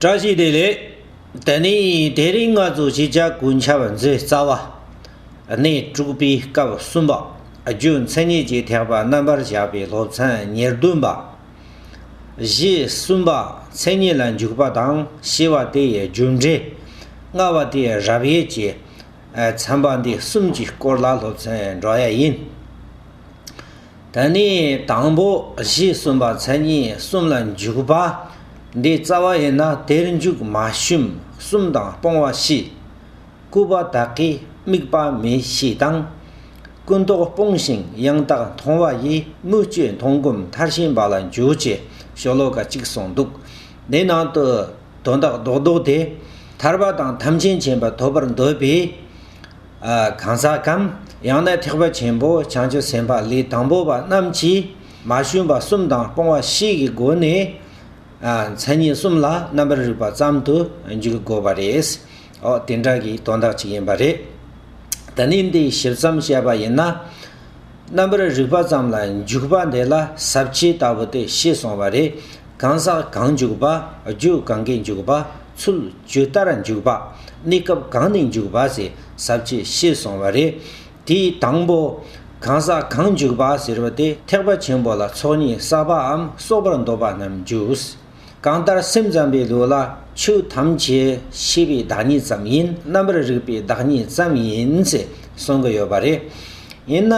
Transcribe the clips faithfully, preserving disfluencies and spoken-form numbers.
བཀྲ་ཤིས་བདེ་ལེགས། དེ་ནས་དེ་རིང་ང་ཚོ་ཤེས་བྱ་ཀུན་ཁྱབ་མཛོད་རྩ་བ། གནས་དྲུག་པའི་སྐབས་གསུམ་པ། རྒྱུ་མཚན་ཉིད་ཀྱི་ཐེག་པ་རྣམ་པར་བཞག་པའི་སློབ་ཚན་ཉེར་བདུན་པ། གཞི་གསུམ་པ། མཚན་ཉིད་ལ་འཇུག་པ་དང་ཕྱེ་བ་དེ་ཡི་རྒྱུ་འབྲས། ལྔ་བ་དེ་ཡི་རབ་དབྱེ་བཅས། ཚན་པ་འདི་གསུམ་གྱི་སྐོར་ལ་སློབ་ཚན་འགྲོ་ཡ་ཡིན། དེ་ནས་དང་པོ་གཞི་གསུམ་པ་མཚན་ཉིད་གསུམ་ལ་འཇུག་པ། འདི་རྩ་བ་ཡིན་ན་དེར་འཇུག་མ་ཞུམ་གསུམ་དང་སྤོང་བ་བཞི། བཀོད་པ་དག་གིས་དམིགས་པ་མེད་བཞི་དང་། ཀུན་རྟོག་སྤོང་ཞིང་ཡང་དག་མཐོང་བ་ཡིས་མི་སྤྱོད་མཐོང་སྒོམ་མཐར་ཕྱིན་པ་ལ་འཇུག་ཅེས་ཤོ་ལོ་ཀ་གཅིག་གསུངས་འདུག་འདི་ནང་དུ་དོན་དག་རྡོག་རྡོག་དེ། ཐར་པ་དང་ཐམས་ཅད་མཁྱེན་པ་ཐོབ་པར་འདོད་པའི། ཨ། གང་ཟག་གམ། ཡང་ན་ཐེག་པ་ཆེན་པོ་བྱང་ཆུབ་སེམས་དཔའ་ལས་དང་པོ་པ་རྣམས་ཀྱིས་མ་བྱོན་པ་གསུམ་དང་སྤོང་བ་བཞི་གི་སྒོ་ནས། ཨ། མཚན་ཉིད་གསུམ་ལ་རྣམ་པར་རིག་པ་ཙམ་དུ་འཇུག་དགོས་པ་རེད། འོ་དེ་འདྲ་གི་དོན་དག་ཅིག་ཡིན་པ་རེད། ད་ནི་འདི་ཞིབ་ཙམ་བཤད་པ་ཡིན་ན། རྣམ་པར་རིག་པ་ཙམ་ལ་འཇུག་པ་འདི་ལ་ས་བཅད་ལྟ་བུ་དེ་ཞེས་གསུངས་པ་རེད། གང་ཟག་གང་འཇུག་པ། རྒྱུ་གང་གིས་འཇུག་པ། ཚུལ་ཇི་ལྟར་འཇུག་པ། གནས་སྐབས་གང་ནས་འཇུག་པ་ཟེར་ས་བཅད་ཞེས་གསུངས་པ་རེད། དེའི་དང་པོ། གང་ཟག་གང་འཇུག་པ་ཟེར་བ་དེ་ཐེག་པ་ཆེན་པོ་ལ་ཚོགས་གཉིས་བསགས་པའམ་གསོག་པར་འདོད་པ་རྣམས་འཇུག་གང་ལྟར་སེམས་ཙམ་པའི་ལུགས་ལ་ཆོས་ཐམས་ཅད་ཤེས་པའི་བདག་ཉིད་ཙམ་ཡིན། རྣམ་པར་རིག་པའི་བདག་ཉིད་ཙམ་ཡིན་ཟེར་གསུང་གི་ཡོད་པ་རེད། ཡིན་ན།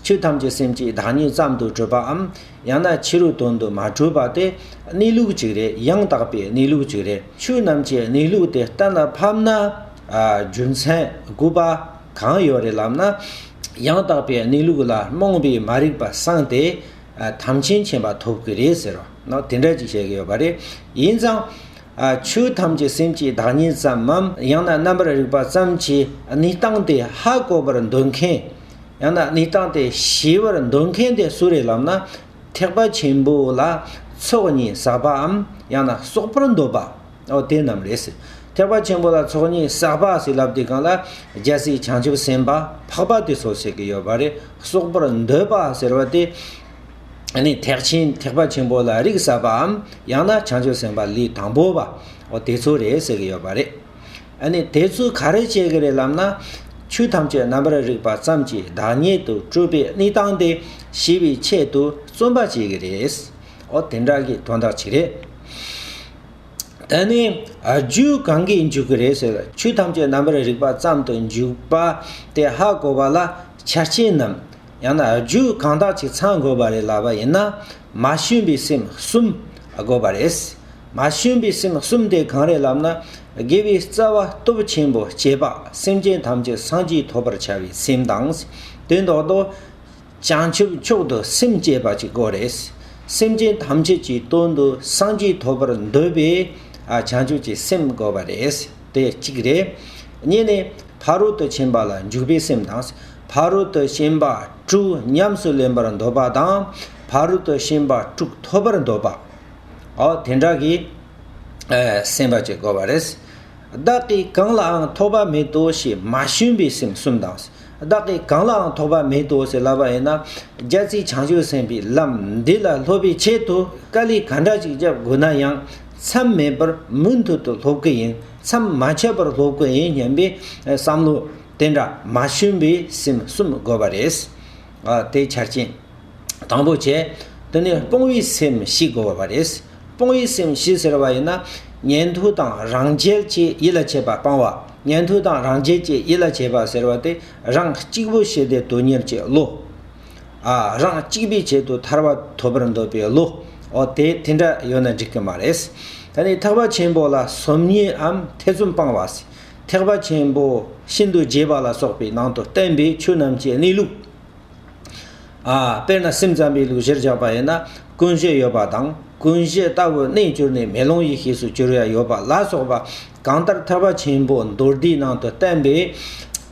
ཆོས་ཐམས་ཅད་སེམས་ཀྱི་བདག་ཉིད་ཙམ་དུ་གྲུབ་པའམ། ཡང་ན་ཕྱི་རོལ་དོན་དུ་མ་གྲུབ་པ་དེ་གནས་ལུགས་གཅིག་རེད། ཡང་དག་པའི་གནས་ལུགས་གཅིག་རེད། ཆོས་རྣམས་ཀྱི་གནས་ལུགས་དེ་གཏན་ལ་ཕབ་ན། ཨ། རྒྱུ་མཚན་དགོས་པ་གང་ཡོད་རེད་ལབ་ན། ཡང་དག་པའི་གནས་ལུགས་ལ་རྨོངས་པའི་མ་རིག་པ་སངས་ཏེ། ཨ། ཐམས་ཅད་མཁྱེན་པ་ཐོབ་ཀྱི་རེད་ཟེར་བ་ནོ། དེ་འདྲ་ཅིག་བཤད་ཀྱི་ཡོད་པ་རེད། ཡིན་ཙང་། ཨ། ཆོས་ཐམས་ཅད་སེམས་ཀྱི་བདག་ཉིད་ཙམ་མམ། ཡང་ན་རྣམ་པར་རིག་པ་ཙམ་གྱི་གནས་སྟངས་དེ་ཧ་གོ་བར་འདོད་མཁན། ཡང་ན་གནས་སྟངས་དེ་ཤེས་པར་འདོད་མཁན་དེ་སུ་རེད་ལབ་ན། ཐེག་པ་ཆེན་པོ་ལ་ཚོགས་གཉིས་བསགས་པའམ། ཡང་ན་གསོག་པར་འདོད་པ། འོ་དེ་རྣམས་རེད་ཟེར། ཐེག་པ་ཆེན་པོ་ལ་ཚོགས་གཉིས་བསགས་པ་ཟེར་ལབ་དུས་སྒང་ལ། རྒྱལ་སྲས་བྱང་ཆུབ་སེམས་དཔའ་འཕགས་པ་དེ་ཚོ་ཟེར་གྱི་ཡོད་པ་རེད། གསོག་པར་འདོད་པ་ཟེར་བ་དེ། ཨ་ནི་ཐེག་ཆེན་ཐེག་པ་ཆེན་པོ་ལ་རིགས་བསགས་པའམ། ཡང་ན་བྱང་ཆུབ་སེམས་དཔའ་ལས་དང་པོ་པ། འོ་དེ་ཚོ་རེད་ཟེར་གྱི་ཡོད་པ་རེད། ཨ་ནི་དེ་ཚོས་ག་རེ་བྱེད་ཀྱི་རེད་ལབ་ན། ཆོས་ཐམས་ཅད་རྣམ་པར་རིག་པ་ཙམ་གྱི་བདག་ཉིད་དུ་གྲུབ་པའི་གནས་སྟངས་དེ་ཤེས་པའི་ཆེད་དུ་བརྩོན་པ་བྱེད་ཀྱི་རེད། འོ་དེ་འདྲ་གི་དོན་དག་ཅིག་རེད། དེ་ནས་རྒྱུ་གང་གིས་འཇུག་གི་རེད་ཟེར། ཆོས་ཐམས་ཅད་རྣམ་པར་རིག་པ་ཙམ་དུ་འཇུག་པ་དེ་ཧ་གོ་བ་ལ་ཆ་རྐྱེན་ནམ། ཡང་ན་རྒྱུ་གང་དག་ཅིག་ཚང་དགོས་པ་རེད་ལབ་པ་ཡིན་ན། མ་བྱོན་པའི་སེམས་གསུམ་དགོས་པ་རེད། མ་བྱོན་པའི་སེམས་གསུམ་དེ་གང་རེད་ལབ་ན། དགེ་བའི་རྩ་བ་སྟོབས་ཆེན་པོ་བསྐྱེད་པ། སེམས་ཅན་ཐམས་ཅད་སངས་རྒྱས་ཐོབ་པར་བྱ་བའི་སེམས་དང་། དོན་དག་ཏུ། བྱང་ཆུབ་མཆོག་ཏུ་སེམས་བསྐྱེད་པ་ཅིག་དགོས་རེད། སེམས་ཅན་ཐམས་ཅད་ཀྱི་དོན་དུ་སངས་རྒྱས་ཐོབ་པར་འདོད་པའི། ཨ། བྱང་ཆུབ་ཀྱི་སེམས་དགོས་པ་རེད། དེ་གཅིག་རེད། གཉིས་ནས་ཕ་རོལ་ཏུ་ཕྱིན་པ་ལ་འཇུག་པའི་སེམས་དང་། ཕ་རོལ་ཏུ་ཕྱིན་པ་དྲུག་ཉམས་སུ་ལེན་པར་འདོད་པ་དང་། ཕ་རོལ་ཏུ་ཕྱིན་པ་དྲུག་ཐོབ་པར་འདོད་པ། འོ་དེ་འདྲ་གི། ཨ། སེམས་པ་ཅིག་དགོས་པ་རེད། བདག་གིས་གང་ལའང་ཐོགས་པ་མེད་དོ་ཞེས་མ་བྱོན་པའི་སེམས་གསུམ་དང་། བདག་གིས་གང་ལའང་ཐོགས་པ་མེད་དོ་ཞེས་ལབ་པ་ཡིན་ན། རྒྱལ་སྲས་བྱང་ཆུབ་སེམས་དཔའི་ལམ་འདི་ལ་སློབ་པའི་ཆེད་དུ་དཀའ་ལས་ག་འདྲ་ཅིག་བརྒྱབ་དགོས་ན་ཡང་། མཚམས་མེད་པར་མུ་མཐུད་དུ་སློབ་ཀྱི་ཡིན། མཚམས་མ་ཆད་པར་སློབ་ཀྱི་ཡིན་སྙམ་པའི་བསམ་བློ་དེ་འདྲ་མ་བྱོན་པའི་སེམས་གསུམ་དགོས་པ་རེད། ཨ། དེ་ཆ་རྐྱེན། དང་པོ་བྱས། དེ་ནས་སྤོང་བའི་སེམས་བཞི་དགོས་པ་རེད། སྤོང་བའི་སེམས་བཞི་ཟེར་བ་ཡིན་ན། ཉན་ཐོས་དང་རང་རྒྱལ་གྱི་ཡིད་ལ་བྱེད་པ་སྤང་བ། ཉན་ཐོས་དང་རང་རྒྱལ་གྱི་ཡིད་ལ་བྱེད་པ་ཟེར་བ་དེ་རང་གཅིག་པུ་ཞི་བདེ་དོན་གཉེར་གྱི་བློ། ཨ། རང་གཅིག་པུའི་ཆེད་དུ་ཐར་པ་ཐོབ་པར་འདོད་པའི་བློ། འོ་དེ་དེ་འདྲ་ཡོད་ན་འགྲིག་གི་མ་རེད། ད་ནི་ཐེག་པ་ཆེན་པོ་ལ་སོམ་ཉིའམ་ཐེ་ཚོམ་སྤང་བ། ཐེག་པ་ཆེན་པོ་ཤིན་ཏུ་རྒྱས་པ་ལ་སོགས་པའི་ནང་དུ་བསྟན་པའི་ཆོས་རྣམས་ཀྱི་གནས་ལུགས། ཨ། དཔེར་ན་སེམས་ཙམ་པའི་ལུགས་གཞིར་བཞག་པ་ཡིན་ན། ཀུན་གཞི་ཡོད་པ་དང་། ཀུན་གཞི་ལྟ་བུ་གནས་གྱུར་ནས་མེ་ལོང་ཡི་ཤེས་སུ་གྱུར་ཡ་ཡོད་པ་ལ་སོགས་པ། གང་ལྟར་ཐེག་པ་ཆེན་པོ་མདོར་བསྡུས་ནང་དུ་བསྟན་པའི་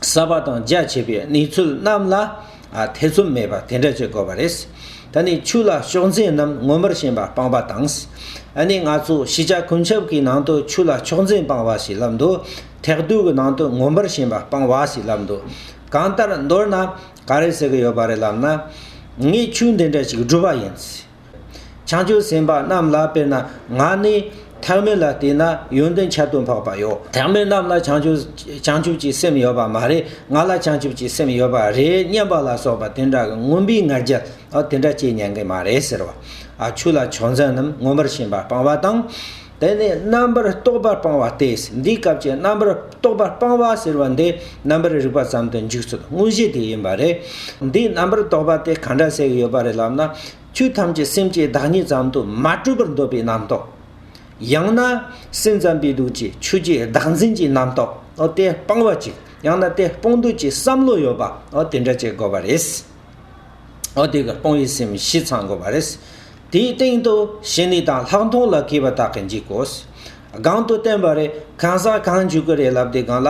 ཟབ་པ་དང་རྒྱ་ཆེ་བའི་གནས་ཚུལ་རྣམས་ལ། ཨ། ཐེ་ཚོམ་མེད་པ་དེ་འདྲ་བྱེད་དགོས་པ་རེད། ད་ནི་ཆོས་ལ་ཕྱོགས་འཛིན་རྣམས་མངོན་པར་ཞེན་པ་སྤངས་པ་དང་། ཨ་ནི་ང་ཚོ་ཤེས་བྱ་ཀུན་ཁྱབ་ཀྱི་ནང་དུ་ཆོས་ལ་ཕྱོགས་འཛིན་སྤངས་པ་ཞེས་ལབ་འདུག་ཐེག་བསྡུས་ཀྱི་ནང་དུ་མངོན་པར་ཞེན་པ་སྤངས་པ་ཞེས་ལབ་འདུག་གང་ལྟར་མདོར་ན། ག་རེ་ཟེར་གྱི་ཡོད་པ་རེད་ལབ་ན། ངས་ཆོས་འདི་འདྲ་ཞིག་བསྒྲུབས་པ་ཡིན། བྱང་ཆུབ་སེམས་དཔའ་རྣམས་ལ་དཔེར་ན་ང་ནི། ཐེག་དམན་ལ་བལྟས་ན་ཡོན་ཏན་ཁྱད་དུ་འཕགས་པ་ཡོད། ཐེག་དམན་རྣམས་ལ་བྱང་ཆུབ་བྱང་ཆུབ་ཀྱི་སེམས་ཡོད་པ་མ་རེད། ང་ལ་བྱང་ཆུབ་ཀྱི་སེམས་ཡོད་པ་རེད་སྙམ་པ་ལ་སོགས་པ་དེ་འདྲ་གི་མངོན་པའི་ང་རྒྱལ་ཨ་དེ་འདྲ་སྐྱེ་ཉན་གི་མ་རེད་ཟེར་བ། ཨ་ཆོས་ལ་ཆོས་མཚན་རྣམས་མངོན་པར་ཤེས་པ་སྤང་བ་དང་། དེ་ནས་རྣམ་པར་རྟོག་པ་སྤང་བ་སྟེ། འདིའི་སྐབས་ཀྱི་རྣམ་པར་རྟོག་པ་སྤང་བ་ཟེར་བ་འདི་རྣམ་པར་རིག་པ་ཙམ་དུ་འཇུག་ཚུལ་དངོས་གཞི་དེ་ཡིན་པ་རེད། འདིའི་རྣམ་པར་རྟོག་པ་དེ་ག་འདྲ་ཟེར་གི་ཡོད་པ་རེད་ལབ་ན། ཆོས་ཐམས་ཅད་སེམས་ཀྱི་བདག་ཉིད་ཙམ་དུ་མ་གྲུབ་པར་འདོད་པའི་རྣམ་རྟོག་ཡང་ན་སེམས་ཙམ་པའི་དུས་ཀྱི་ཆོས་ཀྱི་བདག་འཛིན་གྱི་རྣམ་རྟོག་འོ་དེ་སྤང་བ་ཅིག་ཡང་ན་དེ་སྤོང་འདོད་ཀྱི་བསམ་བློ་ཡོད་པ་འོ་དེ་འདྲ་ཅིག་དགོས་པ་རེད། འོ་དེ་གི་སྤོང་བའི་སེམས་བཞི་ཚང་དགོས་པ་རེད། དེའི་སྟེང་དུ་ཞི་གནས་དང་ལྷག་མཐོང་ལ་མཁས་པ་དག་གིས་འཇུག་གོ། གང་དུ་བསྟན་པ་རེད། གང་ཟག་གང་འཇུག་གི་རེད་ལབ་དུས་སྒང་ལ།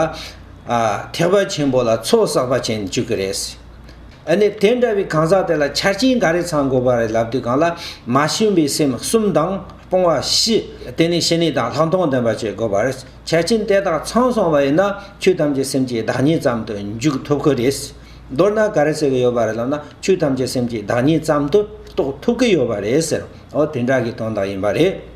ཨ་ཐེག་པ་ཆེན་པོ་ལ་ཚོགས་བསགས་པ་ཅན་འཇུག་གི་རེད། ཨ་ནི་དེ་འདྲ་བའི་གང་ཟག་དེ་ལ་ཆ་རྐྱེན་ག་རེ་ཚང་དགོས་པ་རེད་ལབ་དུས་སྒང་ལ། མ་བྱིན་པའི་སེམས་གསུམ་དང་སྤོང་བ་བཞི། དེ་ནས་ཞི་གནས་དང་ལྷག་མཐོང་ལྡན་པ་བྱེད་དགོས་པ་རེད། ཆ་རྐྱེན་དེ་དག་ཚང་སོང་བ་ཡིན་ན་ཆོས་ཐམས་ཅད་སེམས་ཀྱི་བདག་ཉིད་ཙམ་དུ་འཇུག་ཐུབ་ཀྱི་རེད། མདོར་ན་ག་རེ་ཟེར་གྱི་ཡོད་པ་རེད་ལབ་ན། ཆོས་ཐམས་ཅད་སེམས་ཀྱི་བདག་ཉིད་ཙམ་དུ་རྟོགས་ཐུབ་ཀྱི་ཡོད་པ་རེད་ཟེར། འོ་དེ་འདྲ་གི་དོན་དག་ཡིན་པ་རེད།